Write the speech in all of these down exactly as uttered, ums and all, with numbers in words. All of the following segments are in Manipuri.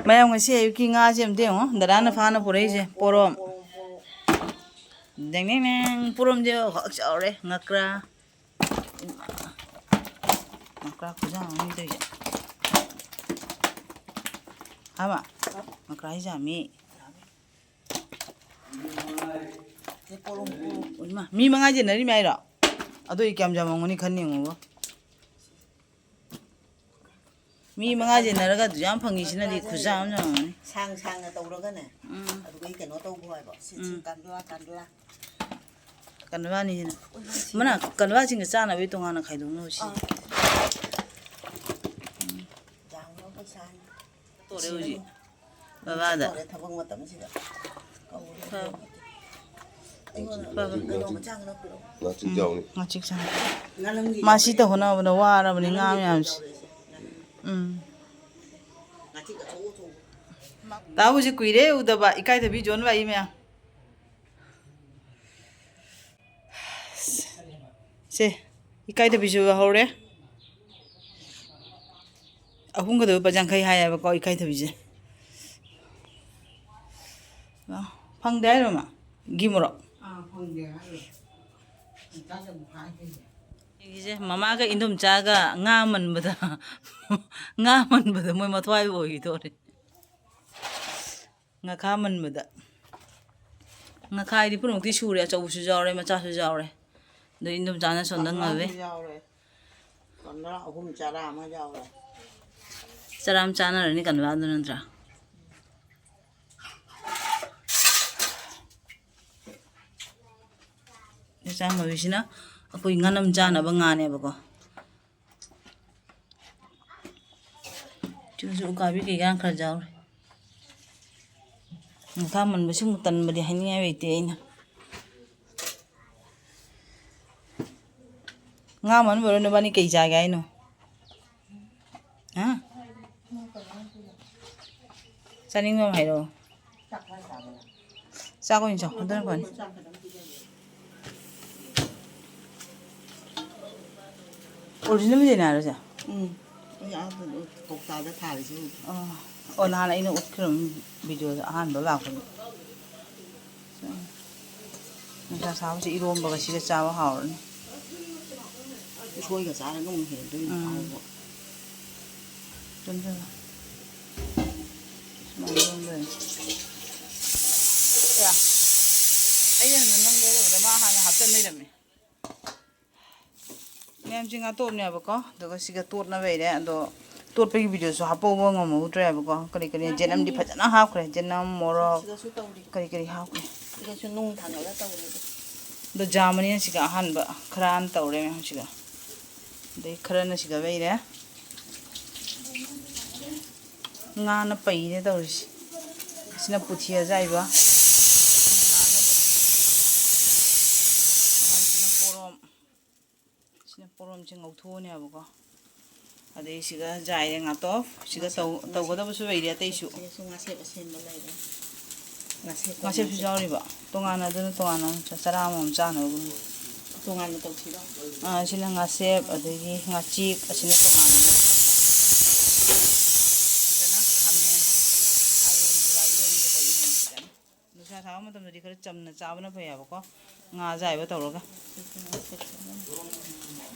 ꯃꯌꯥꯝ, ꯉꯁꯤ ꯑꯌꯨꯛꯀꯤ ꯉꯥꯁꯦ ꯑꯝꯇ ꯌꯦꯡꯉꯣ, ꯗꯗꯥꯅ ꯐꯥꯅ ꯄꯨꯔꯛꯏꯁꯦ, ꯄꯣꯔꯣꯝ꯫ ꯗꯦꯡ ꯗꯦꯡ ꯗꯦꯡ, ꯄꯣꯔꯣꯝꯁꯦ ꯈꯛ ꯆꯥꯎꯔꯦ, ꯉꯀ꯭ꯔꯥ꯫ ꯉꯀ꯭ꯔꯥ ꯈꯨꯌꯥꯝ ꯑꯃ ꯇꯧꯔꯤꯁꯦ꯫ ꯍꯥꯏꯕ? ꯉꯀ꯭ꯔꯥ ꯍꯩꯖꯥꯝꯃꯤ꯫ ꯏꯃꯥ, ꯃꯤ ꯃꯉꯥ ꯌꯦꯟꯅꯔꯤꯃꯦ ꯍꯥꯏꯔꯣ? ꯑꯗꯨ ꯑꯩ ꯀꯌꯥꯝ ꯌꯥꯝꯃꯝꯒꯅꯤ ꯈꯟ ꯌꯦꯡꯉꯨꯕ꯫ ꯃꯤ ꯃꯉꯥ ꯌꯦꯟꯅꯔꯒ ꯑꯗꯨ ꯌꯥꯝ ꯐꯪꯉꯤꯁꯤꯅꯗꯤ ꯈꯨꯌꯥꯝ ꯑꯃ ꯌꯥꯝꯃꯝꯒꯅꯤ꯫ ꯁꯥꯡ ꯁꯥꯡꯅ ꯇꯧꯔꯒꯅꯦ, ꯎꯝ꯫ ꯑꯗꯨꯒ ꯀꯩꯅꯣ ꯇꯧꯕ ꯍꯥꯏꯕ, ꯁꯤ, ꯁꯤ ꯎꯝ꯫ ꯀꯥꯟꯗꯂꯥ, ꯀꯥꯟꯗꯂꯥ꯫ ꯀꯥꯟꯗꯂꯥꯅꯤꯁꯤꯅ꯫ ꯃꯅꯥ ꯀꯥꯟꯗꯂꯥꯁꯤꯡꯒ ꯆꯥꯅꯕꯒꯤ ꯇꯣꯉꯥꯟꯅ ꯈꯥꯏꯗꯣꯛꯅꯕꯁꯤ꯫ ꯑꯥ꯫ ꯎꯝ꯫ ꯌꯥꯝꯅ ꯄꯩꯁꯥꯅꯤ꯫ ꯇꯣꯔꯦ ꯍꯧꯖꯤꯛ꯫ ꯕꯕꯥꯗ꯫ ꯇꯧꯔꯦ ꯊꯕꯛ ꯃꯇꯝꯁꯤꯗ꯫ ꯀꯧꯔꯦ꯫ ꯐ-, ꯑꯩꯉꯣꯟꯗ ꯐꯕ꯫ ꯀꯩꯅꯣ ꯃꯆꯥ ꯈꯔ ꯄꯤꯔꯛꯑꯣ꯫ ꯉꯥꯆꯤꯛ ꯆꯥꯎꯅꯤ꯫ ꯉꯥꯆꯤꯛ ꯆꯥꯎꯅꯤ꯫ ꯉꯥꯔꯪꯒꯤ ꯃꯥ ꯁꯤ ꯌꯥꯎꯔꯦ꯫ ꯇꯧꯍꯧꯅꯕꯗ ꯋꯥꯔꯕꯅꯤ ꯉꯥ ꯉꯥꯔꯪꯒꯤ ꯃꯌꯥꯝꯁꯦ꯫ ꯌꯥꯎꯔꯦ꯫ ꯎꯝ꯫ ꯉꯥꯆꯤꯛ ꯑꯆꯧ ꯑꯆꯧꯕ꯫ ꯇꯥꯕꯨꯁꯦ ꯀꯨꯏꯔꯦ ꯎꯗꯕ, ꯏꯀꯥꯏꯊꯕꯤ ꯖꯣꯟ ꯂꯥꯛꯏ ꯃꯌꯥꯝ꯫ ꯁꯦ, ꯏꯀꯥꯏꯊꯕꯤꯁꯨ ꯍꯧꯔꯦ꯫ ꯑꯍꯨꯝꯒꯗꯣ ꯂꯨꯄꯥ ꯌꯥꯡꯈꯩ ꯍꯥꯏꯌꯦꯕꯀꯣ, ꯏꯀꯥꯏꯊꯕꯤꯁꯦ꯫ ꯑ, ꯐꯪꯗꯦ ꯍꯥꯏꯔꯣ, ꯃꯥ? ꯘꯤ ꯃꯣꯔꯣꯛ? ꯑꯥ, ꯐꯪꯗꯦ ꯍꯥꯏꯔꯣ꯫ ꯉꯟꯇꯥꯗ ꯑꯃꯨꯛ ꯍꯥꯏꯗꯣꯏꯅꯦ꯫ ꯑꯩꯒꯤꯁꯦ ꯃꯃꯥꯒ ꯏꯟꯗꯣꯝꯆꯥꯒ ꯉꯥ ꯃꯟꯕꯗ, ꯉꯥ ꯃꯟꯕꯗ ꯃꯣꯏ ꯃꯊ꯭ꯋꯥꯏ ꯑꯣꯏꯈꯤꯗꯣꯔꯦ꯫ ꯉꯥꯈꯥ ꯃꯟꯕꯗ꯫ ꯉꯥꯈꯥ ꯍꯥꯏꯗꯤ ꯄꯨꯝꯅꯃꯛꯇꯤ ꯁꯨꯔꯦ, ꯑꯆꯧꯕꯁꯨ ꯌꯥꯎꯔꯦ, ꯃꯆꯥꯁꯨ ꯌꯥꯎꯔꯦ꯫ ꯑꯗꯣ ꯏꯟꯗꯣꯝꯆꯥꯅ ꯁꯣꯝꯗ ꯉꯧꯋꯦ꯫ ꯃꯆꯥꯁꯨ ꯌꯥꯎꯔꯦ꯫ ꯀꯣꯝꯂꯥ ꯑꯍꯨꯝ ꯆꯥꯔꯥ ꯑꯃ ꯌꯥꯎꯔꯦ꯫ ꯆꯥꯔꯥ ꯑꯃ ꯆꯥꯅꯔꯅꯤ ꯀꯣꯝꯂꯥꯗꯨ ꯅꯠꯇ꯭ꯔꯥ? ꯆꯥꯝꯃꯕꯤꯁꯤꯅ ꯑꯩꯈꯣꯏ ꯉꯥꯅꯝ ꯆꯥꯅꯕ ꯉꯥꯅꯦꯕꯀꯣ꯫ ꯆꯨꯁꯨ ꯎꯀꯥꯕꯤ ꯀꯩꯀꯥ ꯈꯔ ꯌꯥꯎꯔꯤ꯫ ꯉꯥꯈꯥ ꯃꯟꯕꯁꯤꯃꯨꯛ ꯇꯟꯕꯗꯤ ꯍꯥꯏꯅꯤꯡꯉꯥꯏ ꯂꯩꯇꯦ ꯑꯩꯅ꯫ ꯉꯥ ꯃꯟꯕꯔꯣ ꯅꯕꯥꯅꯤ ꯀꯩ ꯆꯥꯒꯦ ꯍꯥꯏꯅꯣ? ꯍꯥ? ꯆꯥꯅꯤꯡꯕ ꯑꯃ ꯍꯥꯏꯔꯛꯑꯣ꯫ ꯆꯥꯛ ꯑꯣꯏꯅ ꯆꯥꯎ, ꯑꯗꯨꯅ ꯐꯅꯤ꯫ Original ꯌꯦꯟꯅꯔꯁꯦ? ꯎꯝ꯫ ꯑꯥ, ꯀꯧꯇꯥꯗ ꯊꯥꯔꯤꯁꯦ ꯎꯗ꯭ꯔꯣ? ꯑꯥ꯫ ꯑꯣ, ꯅꯍꯥꯟ ꯑꯩꯅ ꯎꯠꯈ꯭ꯔꯕ ꯚꯤꯗꯤꯑꯣꯗ ꯑꯍꯥꯟꯕ ꯂꯥꯛꯄꯗ꯫ ꯅꯨꯡꯁꯥ ꯁꯥꯕꯁꯦ ꯏꯔꯣꯝꯕꯒ ꯁꯤꯒ ꯆꯥꯕ ꯍꯥꯎꯔꯅꯤ꯫ ꯎꯁꯣꯏꯒ ꯆꯥꯔꯒ ꯑꯃꯨꯛ ꯍꯦꯟꯗꯣꯏꯅꯤ ꯎꯝ꯫ ꯍꯥꯎꯕ꯫ ꯆꯨꯝꯗꯣꯏꯅꯤ꯫ ꯁꯨꯃꯥꯏꯅ ꯏꯔꯣꯝꯗꯣꯏꯅꯤ꯫ ꯌꯥ꯫ ꯑꯩꯅ ꯍꯥꯟꯅ ꯅꯝꯒꯦ ꯇꯧꯕꯗ ꯃꯥ ꯍꯥꯟꯅ ꯍꯥꯞꯆꯟ ꯂꯩꯔꯝꯃꯦ꯫ ꯃꯌꯥꯝꯁꯦ ꯉꯥꯇꯣꯞꯅꯦꯕꯀꯣ, ꯑꯗꯨꯒ ꯁꯤꯒ ꯇꯣꯠꯅꯕ ꯂꯩꯔꯦ꯫ ꯑꯗꯣ ꯇꯣꯠꯄꯒꯤ ꯚꯤꯗꯤꯑꯣꯁꯨ ꯍꯥꯞꯄꯧꯕ ꯉꯝꯍꯧꯗ꯭ꯔꯦꯕꯀꯣ꯫ ꯀꯔꯤ ꯀꯔꯤ ꯖꯦꯅꯝꯗꯤ ꯐꯖꯅ ꯍꯥꯞꯈ꯭ꯔꯦ, ꯖꯦꯅꯝ, ꯃꯣꯔꯣꯛ, ꯁꯤꯗꯁꯨ ꯇꯧꯔꯤ꯫ ꯀꯔꯤ ꯀꯔꯤ ꯍꯥꯞꯈ꯭ꯔꯦ꯫ ꯁꯤꯗꯁꯨ ꯅꯨꯡ ꯊꯥꯡꯒꯠꯂ ꯇꯧꯔꯦ ꯑꯗꯣ꯫ ꯑꯗꯣ ꯖꯥꯃꯅꯤ ꯑꯁꯤꯒ ꯑꯍꯥꯟꯕ ꯈꯔ ꯍꯥꯟꯅ ꯇꯧꯔꯦ ꯃꯌꯥꯝꯁꯤꯒ꯫ ꯑꯗꯩ ꯈꯔꯅ ꯁꯤꯗ ꯂꯩꯔꯦ꯫ ꯉꯥꯅ ꯄꯩꯅꯦ ꯇꯧꯔꯤꯁꯦ꯫ ꯑꯁꯤꯅ ꯄꯨꯊꯤ ꯑꯖꯥꯏꯕ꯫ ꯁꯤꯅ ꯄꯣꯔꯣꯝ꯫ ꯁꯤꯅ ꯄꯣꯔꯣꯝꯁꯦ ꯉꯧꯊꯣꯛꯑꯅꯦꯕꯀꯣ꯫ ꯑꯗꯩ ꯁꯤꯒ ꯖꯥꯏꯔꯦ ꯉꯥꯇꯣꯞ꯫ ꯁꯤꯒ ꯇꯧ-, ꯇꯧꯒꯗꯕꯁꯨ ꯂꯩꯔꯦ ꯑꯇꯩꯁꯨ꯫ ꯁꯤꯗꯁꯨ ꯉꯥꯁꯦꯞ ꯑꯁꯦꯝꯕ ꯂꯩꯔꯦ꯫ ꯉꯥꯁꯦꯞ ꯉꯥꯁꯦꯞꯁꯨ ꯌꯥꯎꯔꯤꯕ꯫ ꯇꯣꯉꯥꯟꯅ ꯑꯗꯨꯅ ꯇꯣꯉꯥꯟꯅ ꯆꯔꯥ ꯑꯃꯃꯝ ꯆꯥꯅꯕꯒꯨꯝꯕ꯫ ꯇꯣꯉꯥꯟꯅ ꯇꯧꯁꯤꯔꯣ? ꯑꯥ, ꯁꯤꯅ ꯉꯥꯁꯦꯞ, ꯑꯗꯒꯤ ꯉꯥꯆꯤꯛ, ꯑꯁꯤꯅ ꯇꯣꯉꯥꯟꯅ꯫ ꯁꯤꯗꯅ ꯈꯥꯃꯦꯟ, ꯑꯂꯨ ꯅꯨꯡꯒ ꯏꯔꯣꯟꯕꯒ ꯇꯧꯔꯤ ꯃꯌꯥꯝꯁꯤꯗꯅ꯫ ꯅꯨꯡꯁꯥ ꯁꯥꯕ ꯃꯇꯝꯗꯗꯤ ꯈꯔ ꯆꯝꯅ ꯆꯥꯕꯅ ꯐꯩ ꯍꯥꯏꯕꯀꯣ, ꯉꯥ ꯑꯖꯥꯏꯕ ꯇꯧꯔꯒ꯫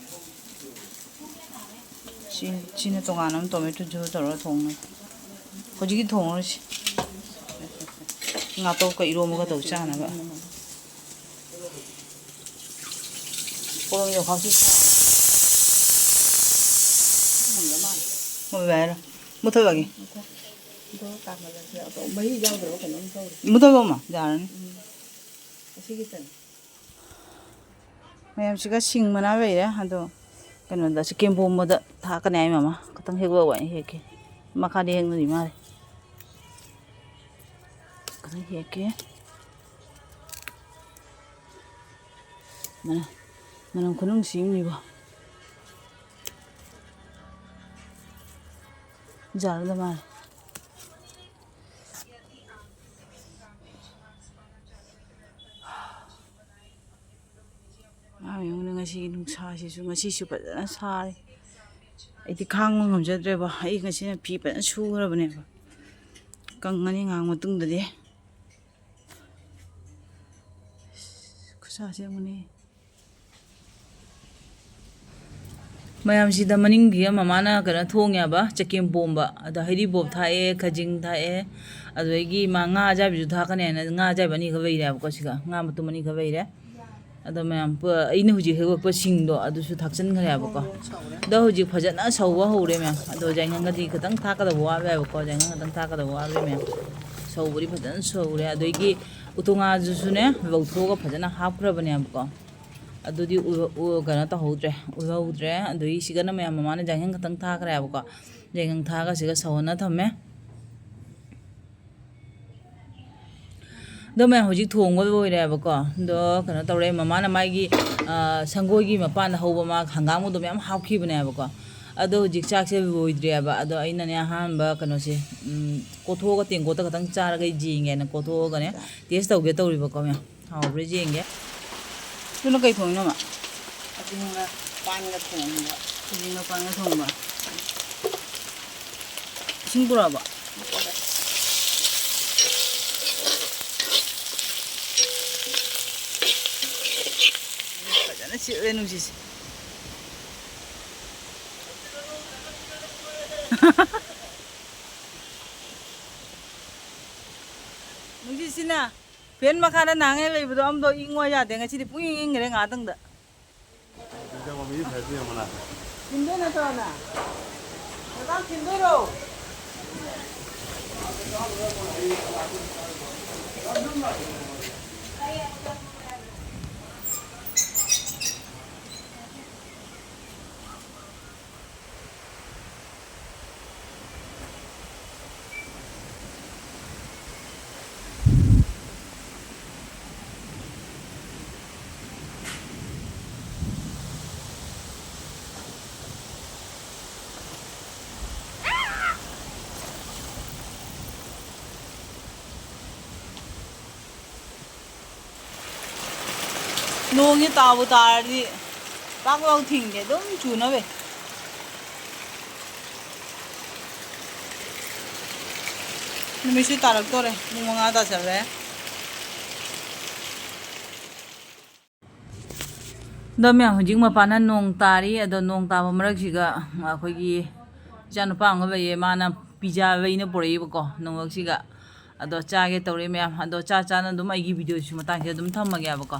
ꯁꯤ, ꯁꯤꯅ ꯇꯣꯉꯥꯟꯅ ꯑꯃ ꯇꯣꯃꯦꯇꯣ ꯖꯨ ꯇꯧꯔꯒ ꯊꯣꯡꯅꯤ꯫ ꯍꯧꯖꯤꯛꯀꯤ ꯊꯣꯡꯉꯔꯣꯏꯁꯤ꯫ ꯉꯥꯇꯣꯛꯀ ꯏꯔꯣꯝꯕꯒ ꯇꯧ ꯆꯥꯅꯕ꯫ ꯄꯣꯔꯣꯝ ꯌꯣꯡꯈꯥꯛꯁꯨ ꯁꯥꯕ꯫ ꯃꯨꯜꯂꯦ ꯍꯥꯏꯔꯣ? ꯃꯨꯠꯊꯠꯂꯒꯦ꯫ ꯑꯗꯣ ꯀꯥꯃꯜꯂꯁꯨ ꯌꯥꯎꯗ꯭ꯔꯣ? ꯃꯍꯤ ꯌꯥꯎꯗ꯭ꯔꯕ ꯀꯩꯅꯣꯝ ꯇꯧꯔꯦ꯫ ꯃꯨꯠꯊꯠꯂꯣ ꯑꯃ, ꯌꯥꯔꯅꯤ꯫ ꯎꯝ꯫ ꯑꯁꯤꯒꯤ ꯆꯅꯤ꯫ ꯃꯌꯥꯝꯁꯤꯒ ꯁꯤꯡ ꯃꯅꯥ ꯂꯩꯔꯦ, ꯑꯗꯣ ꯀꯩꯅꯣꯗ, ꯁꯤ ꯀꯦꯝꯕꯣꯝꯕꯗ ꯊꯥꯛꯀꯅꯤ ꯍꯥꯏ ꯃꯃꯥ꯫ ꯈꯤꯇꯪ ꯍꯦꯛꯂꯛꯑꯣ, ꯑꯩ ꯍꯦꯛꯀꯦ꯫ ꯃꯈꯥꯗꯤ ꯍꯦꯛꯅꯔꯤ ꯃꯥꯜꯂꯦ꯫ ꯈꯤꯇꯪ ꯍꯦꯛꯀꯦ꯫ ꯃꯅꯝ, ꯃꯅꯝ ꯈꯨꯅꯨꯡꯁꯤ ꯑꯃꯅꯤꯕꯣ꯫ ꯖꯥꯔꯗ ꯃꯥꯜꯂꯦ꯫ ꯃꯥ ꯌꯦꯡꯉꯨꯅꯦ, ꯉꯁꯤꯒꯤ ꯅꯨꯡꯁꯥꯁꯤꯁꯨ, ꯉꯁꯤꯁꯨ ꯐꯖꯅ ꯁꯥꯔꯦ꯫ ꯑꯩꯗꯤ ꯈꯥꯡꯕ ꯉꯝꯖꯗ꯭ꯔꯦꯕ꯫ ꯑꯩ ꯉꯁꯤꯅ ꯐꯤ ꯐꯖꯅ ꯁꯨꯈ꯭ꯔꯕꯅꯦꯕ꯫ ꯀꯪꯉꯅꯤ ꯉꯥꯏꯍꯥꯛ ꯃꯇꯨꯡꯗꯗꯤ꯫ ꯈꯨꯠꯁꯥꯁꯦ ꯌꯦꯡꯉꯨꯅꯦ꯫ ꯃꯌꯥꯝꯁꯤꯗ ꯃꯅꯤꯡꯒꯤ ꯃꯃꯥꯅ ꯀꯩꯅꯣ ꯊꯣꯡꯉꯦꯕ, ꯆꯒꯦꯝ ꯄꯣꯝꯕ꯫ ꯑꯗ ꯍꯩꯔꯤꯕꯣꯞ ꯊꯥꯛꯑꯦ, ꯈꯥꯖꯤꯡ ꯊꯥꯛꯑꯦ, ꯑꯗꯨꯗꯒꯤ ꯃꯥ ꯉꯥ ꯑꯌꯥꯏꯕꯁꯨ ꯊꯥꯛꯀꯅꯤ ꯍꯥꯏꯅ ꯉꯥ ꯑꯌꯥꯏꯕ ꯑꯅꯤꯈꯛ ꯂꯩꯔꯦꯕꯀꯣ ꯁꯤꯒ꯫ ꯉꯥ ꯃꯇꯨꯝ ꯑꯅꯤꯈꯛ ꯂꯩꯔꯦ꯫ ꯑꯗꯣ ꯃꯌꯥꯝ ꯄꯨ-, ꯑꯩꯅ ꯍꯧꯖꯤꯛ ꯍꯦꯛꯂꯛꯄ ꯁꯤꯡꯗꯣ ꯑꯗꯨꯁꯨ ꯊꯥꯛꯆꯟꯈ꯭ꯔꯦꯕꯀꯣ꯫ ꯑꯗꯣ ꯍꯧꯖꯤꯛ ꯐꯖꯅ ꯁꯧꯕ ꯍꯧꯔꯦ ꯃꯌꯥꯝ꯫ ꯑꯗꯣ ꯌꯥꯏꯉꯪꯒꯗꯤ ꯈꯤꯇꯪ ꯊꯥꯛꯀꯗꯕ ꯋꯥꯠꯂꯦꯕꯀꯣ꯫ ꯌꯥꯏꯉꯪ ꯈꯤꯇꯪ ꯊꯥꯛꯀꯗꯕ ꯋꯥꯠꯂꯦ ꯃꯌꯥꯝ꯫ ꯁꯧꯕꯗꯤ ꯐꯖꯅ ꯁꯧꯔꯦ꯫ ꯑꯗꯒꯤ ꯎꯇꯣꯡꯉꯥꯗꯨꯁꯨꯅꯦ ꯂꯧꯊꯣꯛꯑꯒ ꯐꯖꯅ ꯍꯥꯞꯈ꯭ꯔꯕꯅꯦꯕꯀꯣ꯫ ꯑꯗꯨꯗꯤ ꯎ-, ꯎ-, ꯀꯩꯅꯣ ꯇꯧꯍꯧꯗ꯭ꯔꯦ, ꯎꯍꯧꯗ꯭ꯔꯦ꯫ ꯑꯗꯨꯒꯤ ꯁꯤꯒꯅ ꯃꯌꯥꯝ ꯃꯃꯥꯅ ꯌꯥꯏꯉꯪ ꯈꯛꯇꯪ ꯊꯥꯈ꯭ꯔꯦꯕꯀꯣ꯫ ꯌꯥꯏꯉꯪ ꯊꯥꯛꯑꯒ ꯁꯤꯒ ꯁꯧꯍꯟꯅ ꯊꯝꯃꯦ꯫ ꯑꯗꯣ ꯃꯌꯥꯝ ꯍꯧꯖꯤꯛ ꯊꯣꯡꯕ ꯂꯣꯏꯔꯦꯕꯀꯣ꯫ ꯑꯗꯣ ꯀꯩꯅꯣ ꯇꯧꯔꯦ, ꯃꯃꯥꯅ ꯃꯥꯒꯤ, ꯑ, ꯁꯪꯒꯣꯏꯒꯤ ꯃꯄꯥꯟꯗ ꯍꯧꯕ ꯃꯥ ꯍꯪꯒꯥꯝꯒꯗꯣ ꯃꯌꯥꯝ ꯍꯥꯞꯈꯤꯕꯅꯦꯕꯀꯣ꯫ ꯑꯗꯣ ꯍꯧꯖꯤꯛ ꯆꯥꯛꯁꯦ ꯂꯣꯏꯗ꯭ꯔꯤꯑꯕ꯫ ꯑꯗꯣ ꯑꯩꯅꯅꯦ ꯑꯍꯥꯟꯕ ꯀꯩꯅꯣꯁꯦ, ꯎꯝ, ꯀꯣꯊꯣꯛꯑꯒ ꯇꯦꯡꯀꯣꯠꯇ ꯈꯛꯇꯪ ꯆꯥꯔꯒ ꯌꯦꯡꯒꯦꯅ ꯀꯣꯊꯣꯛꯑꯒꯅꯦ ꯇꯦꯁ ꯇꯧꯒꯦ ꯇꯧꯔꯤꯕꯀꯣ ꯃꯌꯥꯝ꯫ ꯍꯥꯎꯕ꯭ꯔꯥ ꯌꯦꯡꯒꯦ꯫ ꯑꯗꯨꯅ ꯀꯩ ꯊꯣꯡꯉꯤꯅꯣ, ꯃꯥ? ꯈꯥꯖꯤꯡꯒ ꯄꯥꯟꯒ ꯊꯣꯡꯕ꯫ ꯈꯥꯖꯤꯡꯒ ꯄꯥꯟꯒ ꯊꯣꯡꯕ꯫ ꯏꯁꯤꯡ ꯄꯨꯔꯛꯑꯕꯣ? ꯐꯖꯅ ꯆꯤꯛꯑꯦ ꯅꯨꯡꯁꯤꯠꯁꯦ꯫ ꯅꯨꯡꯁꯤꯠꯁꯤꯅ ꯐꯦꯟ ꯃꯈꯥꯗ ꯅꯍꯥꯟꯉꯩ ꯂꯩꯕꯗꯣ ꯑꯝꯗꯣ ꯏꯪꯉꯣ ꯌꯥꯗꯦ, ꯉꯁꯤꯗꯤ ꯄꯨꯡꯏꯪ ꯏꯪꯈ꯭ꯔꯦ ꯉꯥꯏꯍꯥꯛꯇꯪꯗ꯫ ꯊꯤꯟꯗꯣꯏ ꯅꯠꯇ꯭ꯔꯣ ꯅꯪ? ꯅꯇꯥꯡ ꯊꯤꯟꯗꯣꯏꯔꯣ? ꯅꯣꯡꯁꯦ ꯇꯥꯕꯨ ꯇꯥꯔꯗꯤ ꯄꯥꯛ ꯂꯥꯎ ꯊꯤꯡꯗꯦ, ꯑꯗꯨꯝ ꯆꯨꯅꯕ꯫ ꯅꯨꯃꯤꯠꯁꯨ ꯇꯥꯔꯛꯇꯣꯔꯦ, ꯄꯨꯡ ꯃꯉꯥ ꯇꯥꯁꯜꯂꯦ꯫ ꯑꯗꯣ ꯃꯌꯥꯝ, ꯍꯧꯖꯤꯛ ꯃꯄꯥꯟꯗ ꯅꯣꯡ ꯇꯥꯔꯤ꯫ ꯑꯗꯣ ꯅꯣꯡ ꯇꯥꯕ ꯃꯔꯛꯁꯤꯒ ꯑꯩꯈꯣꯏꯒꯤ ꯏꯆꯥꯅꯨꯄꯥ ꯑꯃꯒ ꯂꯩꯌꯦ, ꯃꯥꯅ ꯄꯤꯖꯥ ꯂꯩꯅ ꯄꯨꯔꯛꯏꯕꯀꯣ ꯅꯣꯡꯂꯛꯁꯤꯒ꯫ ꯑꯗꯣ ꯆꯥꯒꯦ ꯇꯧꯔꯤ ꯃꯌꯥꯝ꯫ ꯑꯗꯣ ꯆꯥ ꯆꯥꯅ ꯑꯗꯨꯝ ꯑꯩꯒꯤ ꯚꯤꯗꯤꯑꯣꯁꯤꯁꯨ ꯃꯇꯥꯡꯁꯤꯗ ꯑꯗꯨꯝ ꯊꯝꯃꯒꯦꯕꯀꯣ꯫